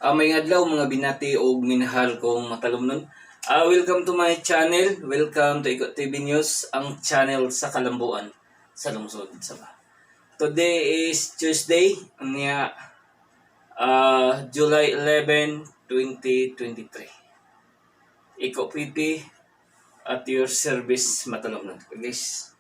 Maayong adlaw, mga binati og minahal kong matalomnon. Welcome to my channel. Welcome to Iko TV News, ang channel sa kalambuan sa lungsod Saba. Today is Tuesday, niya July 11, 2023. Iko PT at your service, matalomnon. Guys,